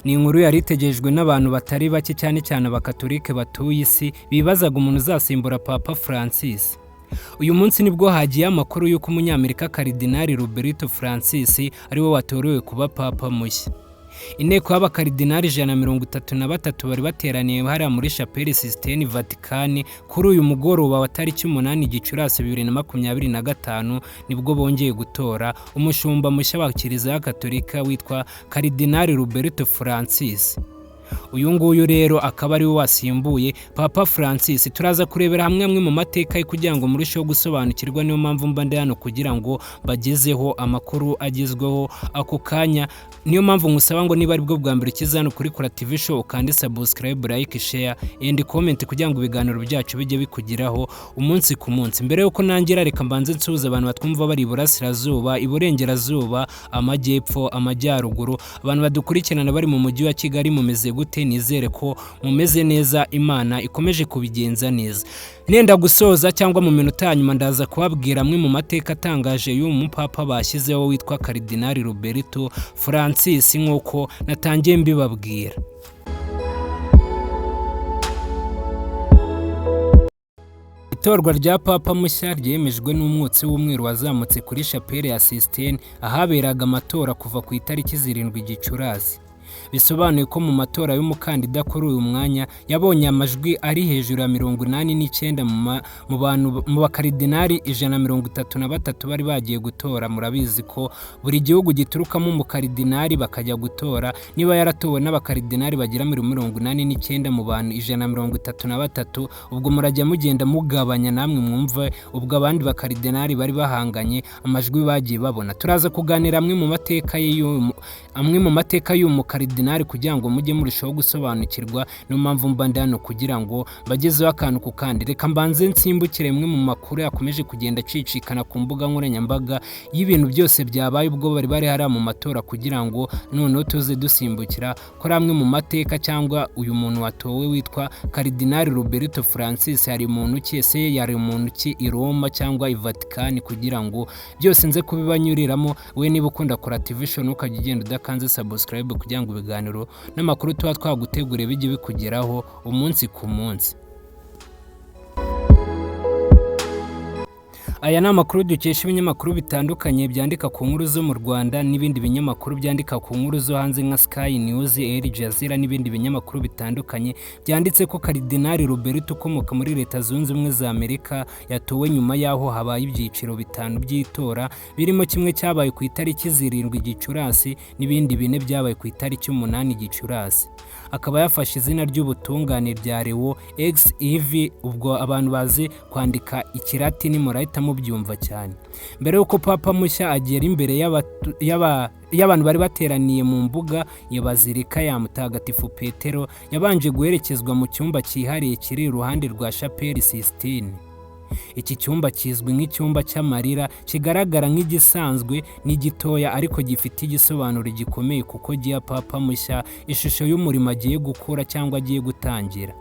Ni inkuru yari itegerejwe n'abantu batari bake, cyane cyane Abakatolike batuye isi, bibazaga umuntu uzasimbura Papa Francis. Uyu munsi nibwo hagiye amakuru y'uko Umunyamerika Karidinali Roberto Francis ariwe watorewe kuba Papa mushya. Inteko y'abakaridinali 133 bari bateraniye hariya muri Chapelle Sistine, Vatikani, kuri uyu mugoroba wa tariki 8 Gicurasi 2025, nibwo bongeye gutora umushumba mushya wa Kiliziya Katolika witwa Karidinali Roberto Francis. Uyu nguyu rero akaba ariwe wasimbuye Papa Francis. Turaza kurebera hamwe amwe mu mateka ye kugira ngo murusheho gusobanukirwa. Niyo mpamvu mba ndi hano kugira ngo bagezeho amakuru agezweho ako kanya. Niyo mpamvu nkusaba ngo niba aribwo bwa mbere ukiza hano kuri Kora TV Show, ukande subscribe, like, share and comment kugira ngo ibiganiro byacu bijye bikugeraho umunsi ku munsi. Mbere yuko nangira, reka mbanze nsuhuze abantu batwumva bari iburasirazuba, iburengerazuba, amajyepfo, amajyaruguru, abantu badukurikirana bari mu mujyi wa Kigali. Mumeze gute? Nizere ko mumeze neza, Imana ikomeje kubigenza neza. Nenda gusoza cyangwa mu minota ya nyuma, ndaza kubabwira amwe mu mateka atangaje y'uyu mupapa bashyizeho witwa Karidinali Roberto Francis, nk'uko natangiye mbibabwira. Itorwa rya Papa mushya ryemejwe n'umwotsi w'umweru wazamutse kuri Chapelle ya Sistine ahaberaga amatora kuva ku itariki 7 Gicurasi. Bisobanuye ko mu matora y'umukandida kuri uyu mwanya yabonye amajwi ari hejuru ya 89 mu bantu, mu bakaridinali 133 bari bagiye gutora. Murabizi ko buri gihugu giturukamo umukaridinali bakajya gutora. Niba yaratowe n'abakaridinali bagera muri 89 mu bantu 133, ubwo murajya mugenda mugabanya namwe mwumve ubwo abandi bakaridinali bari bahanganye amajwi bagiye babona. Turaza kuganira amwe mu mateka y'uyu mukaridinali kugira ngo mujye murushaho gusobanukirwa. Niyo mpamvu mba ndi hano kugira ngo mbagezeho akantu ku kandi. Reka mbanze nsimbukire amwe mu makuru yakomeje kugenda acicikana ku mbuga nkoranyambaga y'ibintu byose byabaye ubwo bari bari hariya mu matora, kugira ngo noneho tuze dusimbukira kuri amwe mu mateka cyangwa uyu muntu watowe witwa Karidinali Roberto Francis hari muntu ki, ese yari muntu ki i Roma cyangwa i Vatikani, kugira ngo byose nze kubibanyuriramo. We niba ukunda Kora TV Show, ntukajya ugenda udakanze subscribe kugira ngo ibiganiro n'amakuru tuba twaguteguriye bijye bikugeraho umunsi ku munsi. Aya ni amakuru dukesha ibinyamakuru bitandukanye byandika ku nkuru zo mu Rwanda n'ibindi binyamakuru byandika ku nkuru zo hanze nka Sky News, Al Jazeera n'ibindi binyamakuru bitandukanye, byanditse ko Karidinali Roberto ukomoka muri Leta Zunze Ubumwe za Amerika yatowe nyuma y'aho habaye ibyiciro bitanu by'itora, birimo kimwe cyabaye ku itariki 7 Gicurasi n'ibindi bine byabaye ku itariki 8 Gicurasi. Akaba yafashe izina ry'ubutungane rya Leo XIV. Ubwo abantu bazi kwandika Ikilatini murahita mubyumva cyane. Mbere y'uko Papa mushya agera imbere y'abantu bari bateraniye mu mbuga ya Bazilika ya Mutagatifu Petero, yabanje guherekezwa mu cyumba cyihariye kiri iruhande rwa Chapelle Sistine. Iki cyumba kizwi nk'icyumba cy'amarira, kigaragara nk'igisanzwe n'igitoya ariko gifite igisobanuro gikomeye, kuko giha Papa mushya ishusho y'umurimo agiye gukora cyangwa agiye gutangira.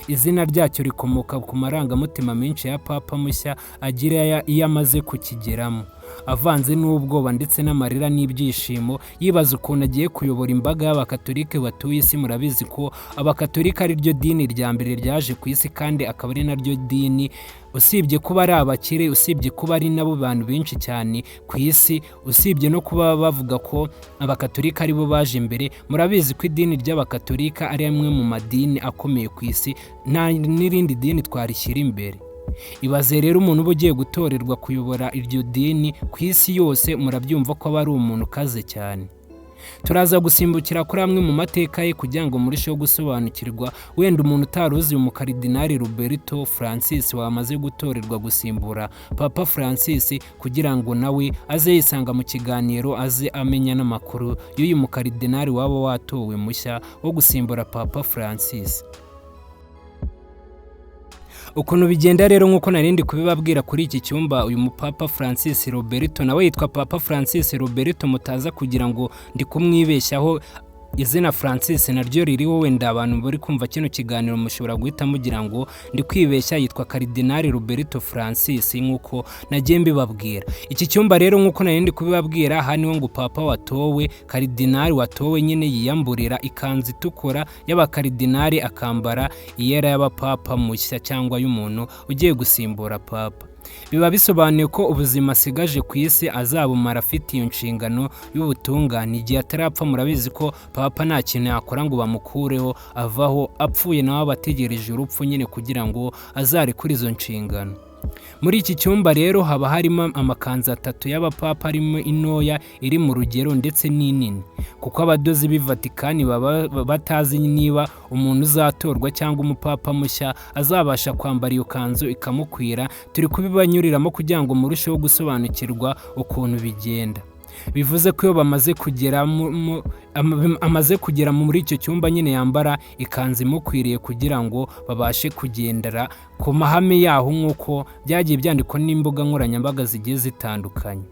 Izina ryacyo rikomoka ku marangamutima menshi ya Papa mushya agira iyo amaze kukigeramo, avanze n'ubwoba ndetse n'amarira n'ibyishimo, yibaza ukuntu agiye kuyobora imbaga y'Abakatolike batuye isi. Murabizi ko Abakatolika ari ryo dini rya mbere ryaje ku isi, kandi akaba ari naryo dini, usibye kuba ari abakire, usibye kuba ari nabo bantu benshi cyane ku isi, usibye no kuba bavuga ko Abakatolika aribo baje imbere. Murabizi ko idini ry'Abakatolika ari amwe mu madini akomeye ku isi, nta n'irindi dini twarishyira imbere. Ibaze rero umuntu uba ugiye gutorerwa kuyobora iryo dini ku isi yose, murabyumva ko aba ari umuntu ukaze cyane. Turaza gusimbukira kuri amwe mu mateka ye kugira ngo murusheho gusobanukirwa. Wenda umuntu utari uzi umukaridinali Roberto Francis wamaze gutorerwa gusimbura Papa Francis, kugira ngo nawe aze yisanga mu kiganiro, aze amenya n'amakuru y'uyu mukaridinali waba watowe mushya wo gusimbura Papa Francis. Ukuntu bigenda rero, nk'uko narindi kubibabwira, kuri iki cyumba uyu mupapa Francis Roberto, nawe yitwa Papa Francis Roberto, mutaza kugira ngo ndi kumwibeshyaho. Izina Francis naryo ririho. Wenda abantu bari kumva kino kiganiro mushobora guhita mugira ngo ndi kwibeshya. Yitwa Karidinali Roberto Francis nk'uko nagiye mbibabwira. Iki cyumba rero, nk'uko nari ndi kubibabwira, aha niho ngo papa watowe, karidinali watowe nyine, yiyamburira ikanzu itukura y'abakaridinali, akambara iyera y'abapapa mushya cyangwa y'umuntu ugiye gusimbura papa. Biba bisobanuye ko ubuzima asigaje ku isi azabumara afite iyo nshingano y'ubutungane igihe atarapfa. Murabizi ko papa nta kintu yakora ngo bamukureho, avaho apfuye, nawe aba ategereje urupfu nyine kugira ngo azarekure izo nshingano. Muri iki cyumba rero haba harimo amakanzu atatu y'abapapa, arimo intoya, iri mu rugero ndetse n'inini, kuko abadozi b'i Vatikani baba batazi niba umuntu uzatorwa cyangwa umupapa mushya azabasha kwambara iyo kanzu ikamukwira. Turi kubibanyuriramo kugira ngo murusheho gusobanukirwa ukuntu bigenda. Bivuze ko iyo bamaze kugera amaze kugera muri icyo cyumba nyine, yambara ikanzu imukwiriye kugira ngo babashe kugendera ku mahame yaho nk'uko byagiye byandikwa n'imbuga nkoranyambaga zigiye zitandukanye.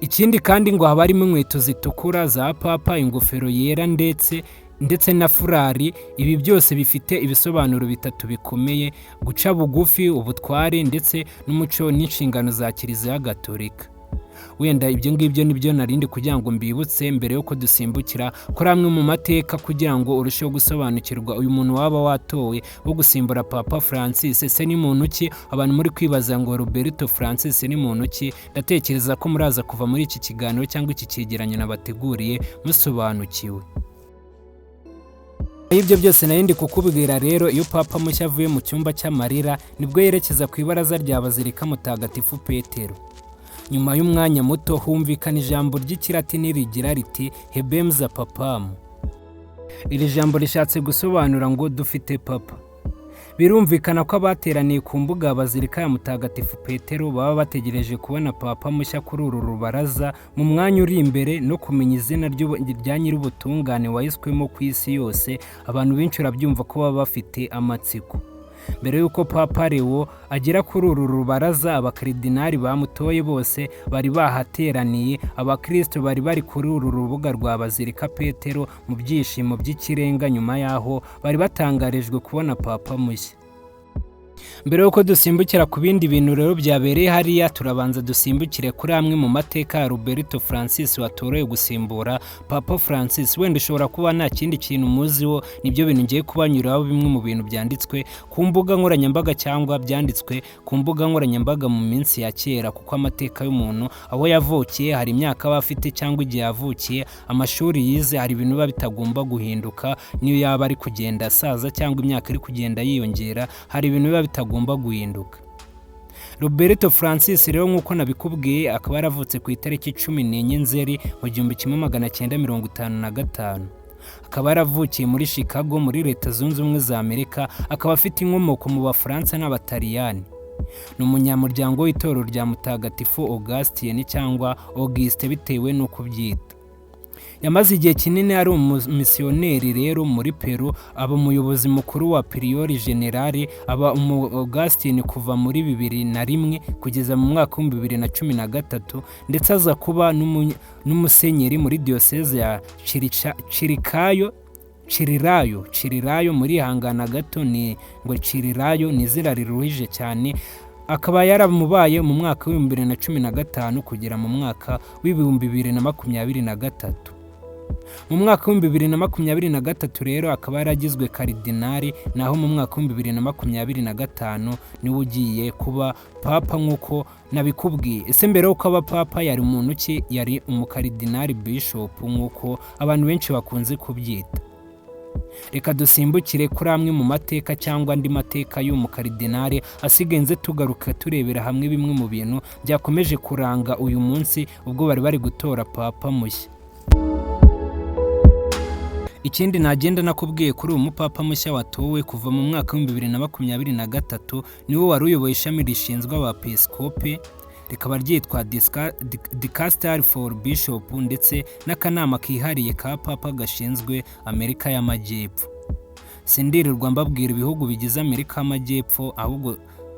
Ikindi kandi ngo haba harimo inkweto zitukura za papa, ingofero yera ndetse na furari. Ibi byose bifite ibisobanuro bitatu bikomeye: guca bugufi, ubutware ndetse n'umuco n'inshingano za Kiliziya Gatolika. Wenda ibyo ngibyo nibyo narindi kugira ngo mbibutse mbere y'uko dusimbukira kuri amwe mu mateka, kugira ngo urusheho gusobanukirwa uyu muntu waba watowe wo gusimbura Papa Francis. Ese ni muntu ki? Abantu muri kwibaza ngo Roberto Francis ni muntu ki? Ndatekereza ko muraza kuva muri iki kiganiro cyangwa iki cyegeranyo nabateguriye musobanukiwe. Ibyo byose nari ndi kukubwira rero, iyo papa mushya avuye mu cyumba cy'amarira, nibwo yerekeza ku ibaraza rya Bazilika Mutagatifu Petero. Nyuma y'umwanya muto humvikana ijambo ry'Ikilatini rigira riti: "Habemus Papam." Iri jambo rishatse gusobanura ngo "Dufite papa." Birumvikana ko abateraniye ku mbuga ya Bazilika ya Mutagatifu Petero baba bategereje kubona papa mushya kuri uru rubaraza mu mwanya uri imbere, no kumenya izina rya nyir'ubutungane wahiswemo ku isi yose. Abantu benshi urabyumva ko baba bafite amatsiko. Mbere y'uko Papa Leo agera kuri uru rubaraza, abakaridinali bamutoye bose bari bahateraniye. Abakristo bari bari kuri uru rubuga rwa Bazilika Petero mu byishimo by'ikirenga nyuma y'aho bari batangarijwe kubona papa mushya. Mbere y'uko dusimbukira ku bindi bintu rero byabereye hariya, turabanza dusimbukire kuri amwe mu mateka ya Roberto Francis watorewe gusimbura Papa Francis. Wenda ushobora kuba nta kindi kintu muziho, nibyo bintu ngiye kubanyuraho, bimwe mu bintu byanditswe ku mbuga nkoranyambaga cyangwa byanditswe ku mbuga nkoranyambaga mu minsi ya kera, kuko amateka y'umuntu, aho yavukiye, hari imyaka aba afite cyangwa igihe yavukiye, amashuri yize, hari ibintu biba bitagomba guhinduka niyo yaba ari kugenda asaza cyangwa imyaka iri kugenda yiyongera, hari ibintu biba bitagomba guhinduka. Roberto Francis rero, nk'uko nabikubwiye, akaba yaravutse ku itariki 14 Nzeri mu 1955, akaba yaravukiye muri Chicago muri Leta Zunze Ubumwe za Amerika, akaba afite inkomoko mu Bafaransa n'Abataliyani. Ni umunyamuryango w'itorero rya Mutagatifu Augustine cyangwa Auguste bitewe n'uko ubyita. Yamaze igihe kinini ari umumisiyoneri rero muri Peru, aba umuyobozi mukuru wa Priori General, aba umu Augustine kuva muri 2001 kugeza mu mwaka wa 2013, ndetse aza kuba n'umusenyeri muri diyoseze ya Chirikayo, Chirirayo, Chirirayo, muri hangana gato ni ngo Chirirayo, ni izina riruhije cyane. Akaba yaramubaye mu mwaka wa 2015 kugera mu mwaka wa 2023. Mu mwaka wa 2023 rero akaba yaragizwe karidinali, naho mu mwaka wa 2025 niwe ugiye kuba papa nk'uko nabikubwiye. Ese mbere y'uko aba papa yari muntu ki? Yari umukaridinali bishop nk'uko abantu benshi bakunze kubyita. Reka dusimbukire kuri amwe mu mateka cyangwa andi mateka y'uyu mukaridinali asigaye, nze tugaruka turebera hamwe bimwe mu bintu byakomeje kuranga uyu munsi ubwo bari bari gutora papa mushya. Ikindi nagenda nakubwiye kuri uyu mupapa mushya watowe, kuva mu mwaka wa 2023 niwe wari uyoboye ishami rishinzwe abepiskopi, rikaba ryitwa Dicastery for Bishop, ndetse n'akanama kihariye ka papa gashinzwe Amerika y'Amajyepfo. Sindirirwa mbabwira ibihugu bigize Amerika y'Amajyepfo, ahubwo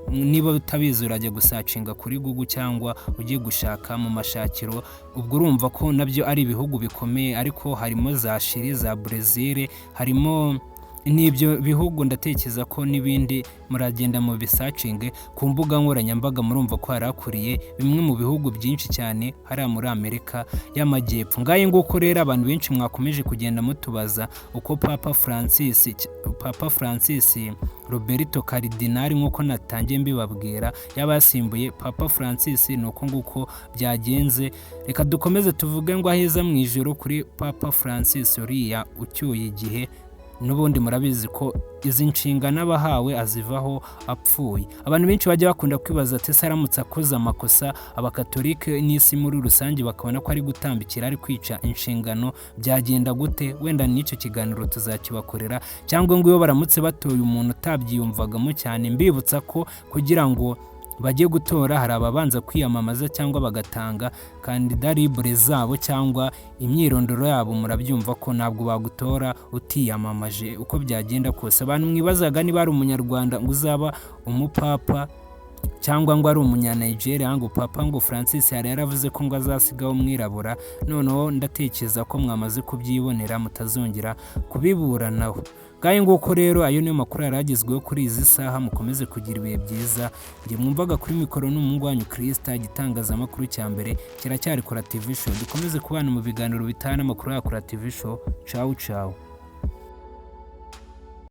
Niba utabizi, urajya gusearchinga kuri Google cyangwa ugiye gushaka mu mashakiro. Ubwo urumva ko nabyo ari ibihugu bikomeye, ariko harimo za Chili, za Brazil, harimo n'ibyo bihugu. Ndatekereza ko n'ibindi muragenda mu bisearchinge ku mbuga nkoranyambaga. Murumva ko hari hakuriye bimwe mu bihugu byinshi cyane hariya muri Amerika y'Amajyepfo. Ngahe nguko rero, abantu benshi mwakomeje kugenda mutubaza uko Papa Francis Roberto Cardinal, nk'uko natangiye mbibabwira, yaba yasimbuye Papa Francis, ni uko nguko byagenze. Reka dukomeze tuvuge ngo aheza mu ijoro kuri Papa Francis uriya ucyuye igihe. N'ubundi murabizi ko izi nshingano aba ahawe azivaho apfuye. Abantu benshi bajya bakunda kwibaza ati: "Ese aramutse akoze amakosa, Abakatolike n'isi muri rusange bakabona ko ari gutambikira, ari kwica inshingano, byagenda gute?" Wenda n'icyo kiganiro tuzakibakorera. Cyangwa ngo iyo baramutse batoye umuntu utabyiyumvagamo cyane. Mbibutsa ko kugira ngo bajye gutora hari ababanza kwiyamamaza cyangwa bagatanga candidat libre zabo cyangwa imyirondoro yabo. Murabyumva ko ntabwo bagutora utiyamamaje uko byagenda kose. Abantu mwibazaga niba ari Umunyarwanda ngo uzaba umupapa cyangwa ngo ari Umunyanigeria, ngo Papa ngo Francis yari yaravuze ko ngo azasigaho umwirabura, noneho ndatekereza ko mwamaze kubyibonera, mutazongera kubiburanaho. Ngahe nguko rero, ayo niyo makuru yari agezweho kuri izi saha. Mukomeze kugira ibihe byiza. Njye mwumvaga kuri mikoro n'umuhungu wanyu Kirisita. Igitangazamakuru cya mbere kiracyari Kora TV Show. Dukomeze kubana mu biganiro bitaha n'amakuru ya Kora TV Show. Cawu cawu.